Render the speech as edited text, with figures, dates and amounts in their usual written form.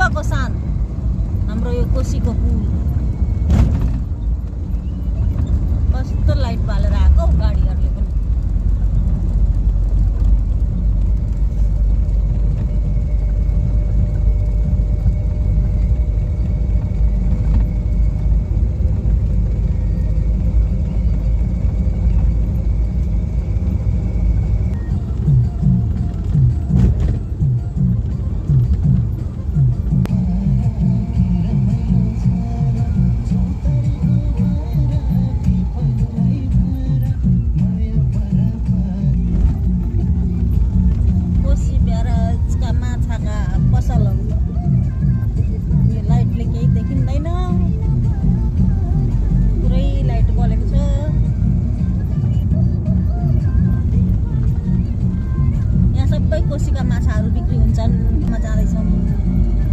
मजाको शान्त हाम्रो यो कोसीको पुल कस्तो लाइट बालेर आएको गाडीहरूले पनि कोसीका माछाहरू बिक्री हुन्छन् जाँदैछौँ